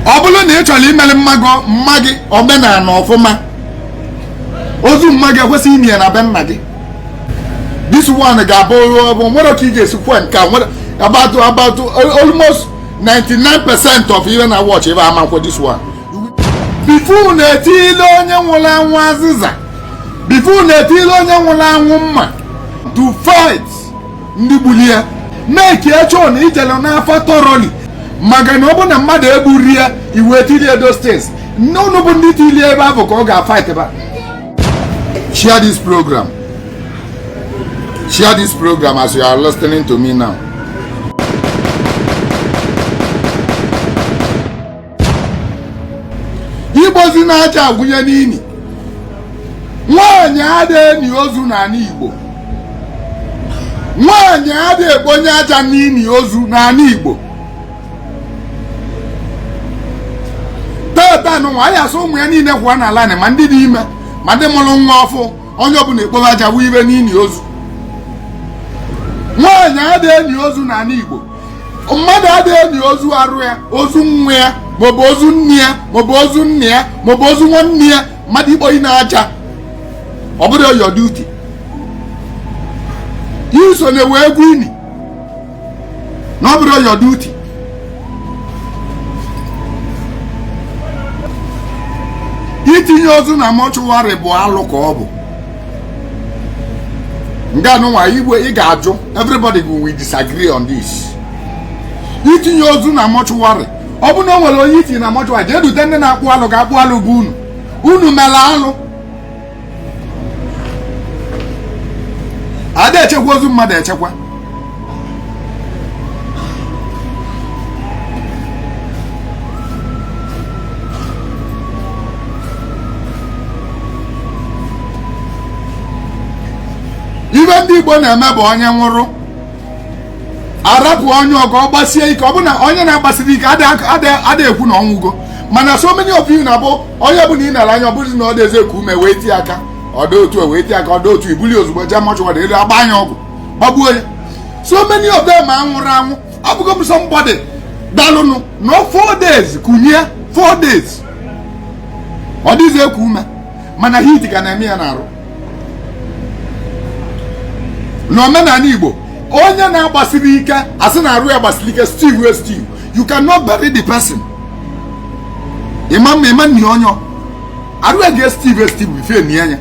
Ọ bụrụ na ị chọrọ imere mma gị omenala ọfụma, ozu mma gị ekwesịghị ini ya na be nna gị. This one ga-abụ ọ nwere ka ị ga-esi kwue nke a nwere about almost 99% of ihe na watch ebe amankwo this one. Before na-etile onye nwụrụ anwụ azịza, before na-etile onye nwụrụ anwụ mma to fight ndị gbulie, make sure na ijele n'afọ thoroughly, maka na ọ bụ na mmadụ egburi ya iwe tilie those things unu bụ ndị tilie ebe ahụ ka ọ ga-fight ba. Share this program. Share this program as you are listening to me now. Igbozi na-aja agwụnye n'ini. Nwaanyị adịghị eni ozu n'ala Igbo. Nwaanyị adịghị ekponye aja n'ini ozu n'ala Igbo. Tata nụ nwaanyị asụ ụmụ ya niile kwụwa n'ala anyị, ma ndị dị ime ma ndị mụrụ nwa ọfụ, onye ọbụla ekpobe aja wụ ibe n'ini ozu. Nwaanyị adịghị eni ozu n'ala Igbo. Mmadụ adịghị eni ozu arụ ya, ozu nwa ya, maọbụ ozu nne ya, maọbụ ozu nna ya, maọbụ ozu nwanne ya, mmadụ ikponye na aja. Ọ bụrụ your duty. Iso na-ewe egwu ini na ọ bụrụ your duty. Itinye ozu na mortuary bụ alụ ka ọ bụ. Nga anụnwa igwe ị ga-ajụ, everybody will disagree on this. Itinye ozu na mortuary, ọ bụ na o nwere onye itinye na mortuary, jee dute ndị na-akpụ alụ ga-akpụ alụ bụ unu. Unu mere alụ. Ada echekwa ozu mmadụ echekwa. Ibe ndị Igbo na-eme bụ onye nwụrụ arapụ onye ọgọ ọ gbasie ike. Ọ bụ na onye na-agbasiri ike ada ekwu na ọnwụgo, mana so many of you na-abụ onye bụ na ị nara anya ọ bụzi na ọ dị eze ka ume wee tie aka, ọ dị otu wee tie aka, ọ dị otu ibuli ozugbo jee mortuary elu agba anya ọgwụ gbagbuo ya. So many of them anwụrụ anwụ. Abụgo m somebody dalụnụ no 4 days kunye 4 days ọ dịghịzi eku ume, mana heat ka na-eme ya n'arụ. N'omenala Igbo, onye na-agbasiri ike asị na arụ ya gbasiri ike, steve wee steve, you cannot bury the person. Ịma mma ịma nni onye arụ ya ga steve steve ife nie ya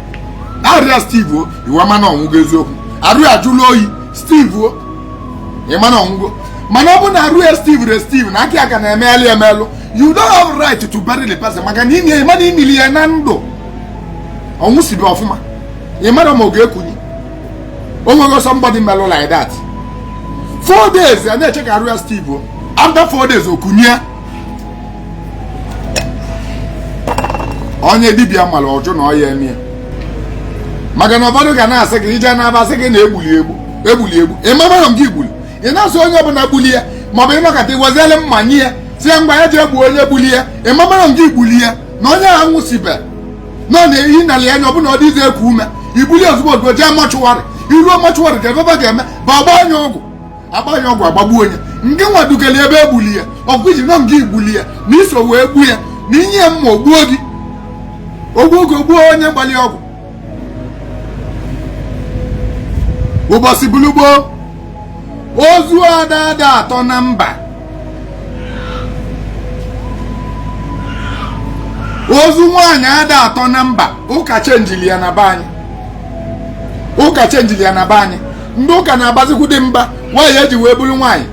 arụ ya steve o iwe mana ọnwụgo eziokwu arụ ya jụrụ oyi steve o ịma na ọnwụgo. Mana ọ bụ na arụ ya steve re steve na aka ya ka na-emelụ emelụ, you don't have right to bury the person, maka na inye ịma na inili ya na ndụ ọnwụ sibe ọfụma, ị mara ma ọ ga-ekunye. O nwego somebody melụ like that 4 days a na-eche ka arụ ya steve o, after 4 days o kunye. Onye dibịa mara ọjụ na ọya eme ya, maka na ụfọdụ ga na-asị gị ije na-aba asị gị na egbuli egbu egbuli egbu, ị mara m gị gbuli, ị na-asị onye ọbụla gbuli ya, maọbụ ịnọkọta iweziele mma nye ya si ya ngwa ya ji egbu onye gbuli ya, ị mara m gị gbuli ya na onye ahụ nwụsibe nọ na ehi nala ya anya ọbụna ọ dịghịzi eku ume, ibuli ozugbo ozugbo jee mortuary. Iruo mortuary ka ebe ga-eme bụ agba anya ọgwụ agba anya ọgwụ agbagbuo onye nke nwa dugere ebe egbuli ya ọgwụ iji nọ nga igbuli ya na iso wee gbuo ya na inye ya mma ogbuo gị ogbuo gị ogbuo onye gbali ọgwụ. Ụbọchị bulu gboo, ozu ada ada atọ na mba, ozu nwaanyị ada atọ na mba. Ụka chenjili ya na be anyị, ụka chenjili ya na be anyị. Ndị ụka na-agbazikwu dị mba nwaanyị eji wee bụrụ nwaanyị.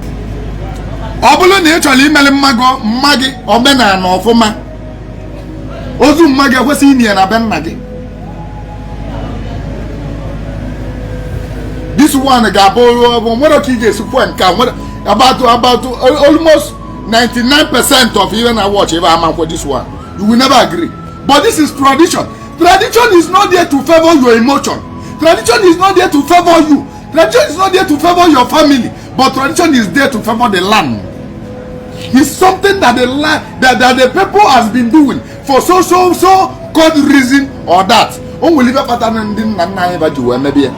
Ọ bụrụ na ị chọrọ imere mma gị omenala ọfụma, ozu mma gị ekwesịghị ini ya na be nna gị. This one ga-abụ nwere ka ị ga-esi kwue nke a nwere about almost 99% of ihe na watch ebe amankwo this one, you will never agree, but this is tradition. Tradition is not there to favor your emotion. Tradition is not there to favor you. Tradition is not there to favor your family, but tradition is there to favor the land. It's something that the land that the people has been doing for so so so good reason or that. O nwere ife kpatara ndị nna nna anyị ba ji wee mebe ya.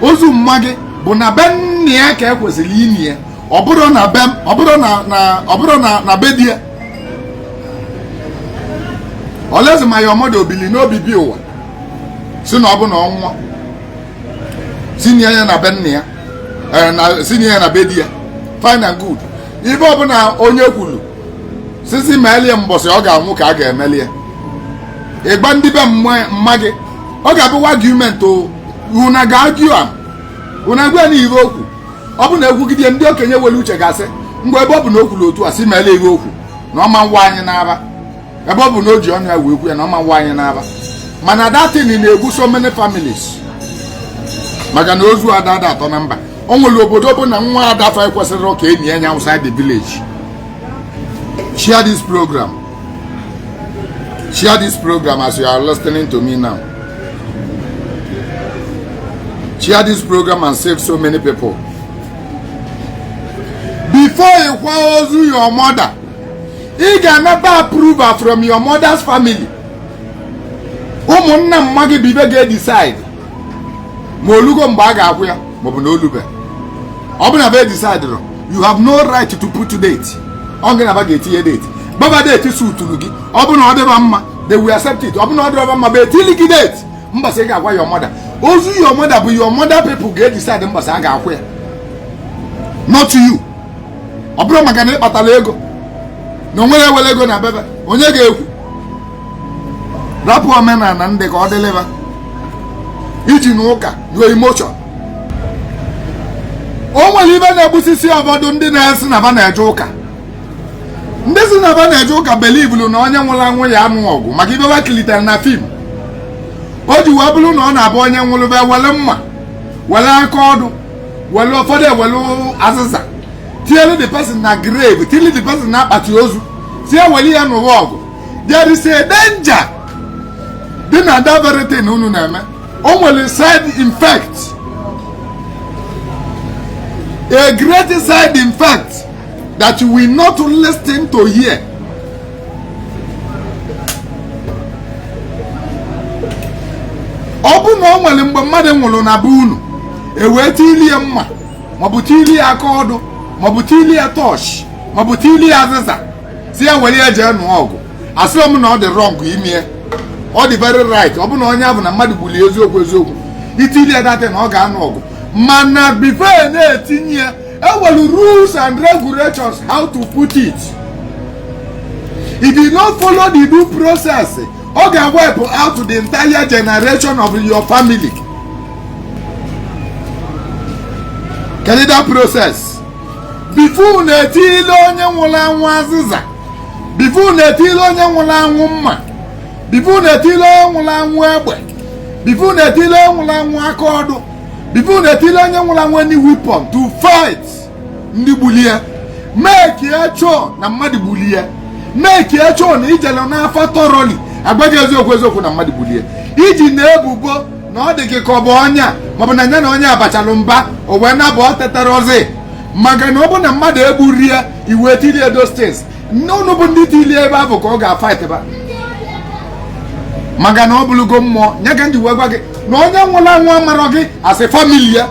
Ozu mma gị bụ na be nna ya ka ekwesịrị ini ya, ọ bụrụ na be ọ bụrụ na na ọ bụrụ na na be di ya. Unless ma your mother obili n'obibi ụwa si na ọ bụ na ọ nwụọ, si nie ya na be nna ya, na si nie ya na be di ya, fine and good. Ibe ọbụla onye kwuru sisi melie mbọsị ọ ga-anwụ ka a ga-emeli ya. Ịgba ndị be mma gị, ọ ga-abụ argument o, una ga-argue am, una gwa na ihe okwu. Ọ bụ na ekwugide ndị okenye were uche gasị mgbe ebe ọ bụ na o kwuru otu a, si meele ihe okwu na ọma nwa anyị n'aba, ebe ọ bụ na o ji ọnụ ya wee kwu ya na ọma nwa anyị n'aba. Mana that thing na-egbu so many families, maka na ozu ada ada atọ na mba. O nwere obodo bụ na nwa ada fa ekwesịrị ka enyi ya outside the village. Share this program, share this program as you are listening to me now. Share this program and save so many people. Before you kwa ozu your mother, ị ga-anata approval from your mother's family. Ụmụnna mma gị bụ ibe ga-decide ma olugo mgbe a ga-akwụ ya maọbụ na olube. Ọ bụ na be decide, you have no right to put date. Ọ gị na ba ga-etinye date, baba date suturu gị. Ọ bụ na ọ dịba mma, they will accept it. Ọ bụ na ọ dịba mma, ba etili gị date mbọsị ị ga-agwa your mother. Ozu your mother bụ your mother people ga-decide mbọsị a ga-akwụ ya, not you. Ọ bụrụ maka na ị kpatara ego na onwere ewere ego na bebe onye ga-ekwu, rapụ omenala ndị ka ọ dịlịba iji na ụka your emotion. O nwere ibe na-egbusisi ụfọdụ ndị na-esi na ba na-eje ụka. Ndị si na ba na-eje ụka belivulu na onye nwụrụ anwụ ya anụ ọgụ, maka ibe ba kilitere na film. O ji wee bụrụ na ọ na-abụ onye nwụrụ be were mma, were aka ọdụ, were ụfọdụ ewere azịza tielu the person na grave, tielu the person na akpati ozu, si ewere ya n'ụwa ọgụ. There is a danger dị na that very thing unu na-eme. O nwere side effect, a great side effect that you will not listen to hear. Ọ bụ na o nwere mgbe mmadụ nwụrụ na be unu, e wee tilie mma, maọbụ tilie aka ọdụ, maọbụ tilie torch, maọbụ tilie azịza, si ya were ya jee nụọ ọgụ, asịrọ m na ọ dị wrong imie, ọ dị very right. Ọ bụ na onye ahụ na mmadụ gbuli eziokwu eziokwu, itilie that na ọ ga-anụ ọgụ. Mana before na-etinye ya, enwere rules and regulations how to put it. If you don't follow the due process, ọ ga-wipe out the entire generation of your family. Kedu that process? Before na-etile onye nwụrụ anwụ azịza, before na-etile onye nwụrụ anwụ mma, before na-etile onye nwụrụ anwụ egbe, before na-etile onye nwụrụ anwụ aka ọdụ, before na-etile onye nwụrụ anwụ any weapon to fight ndị gbulie, make ya sure na mmadụ gbulie, make ya sure na ijele n'afọ thoroughly, agbaghị eziokwu eziokwu na mmadụ gbulie, iji na-ebubo na ọ dị gị ka ọ bụ ọnya, maọbụ na ya na onye abachalụ mba, o wee nabụ ọ tetara ọzọ. Maka na ọ bụ na mmadụ egburie, iwe tilie those things unu bụ ndị tilie ebe ahụ ka ọ ga-fight ba, maka na ọ bụrụgo mmụọ. Nye ka m ji wee gwa gị na onye nwụrụ anwụ amarọ gị as a family ya.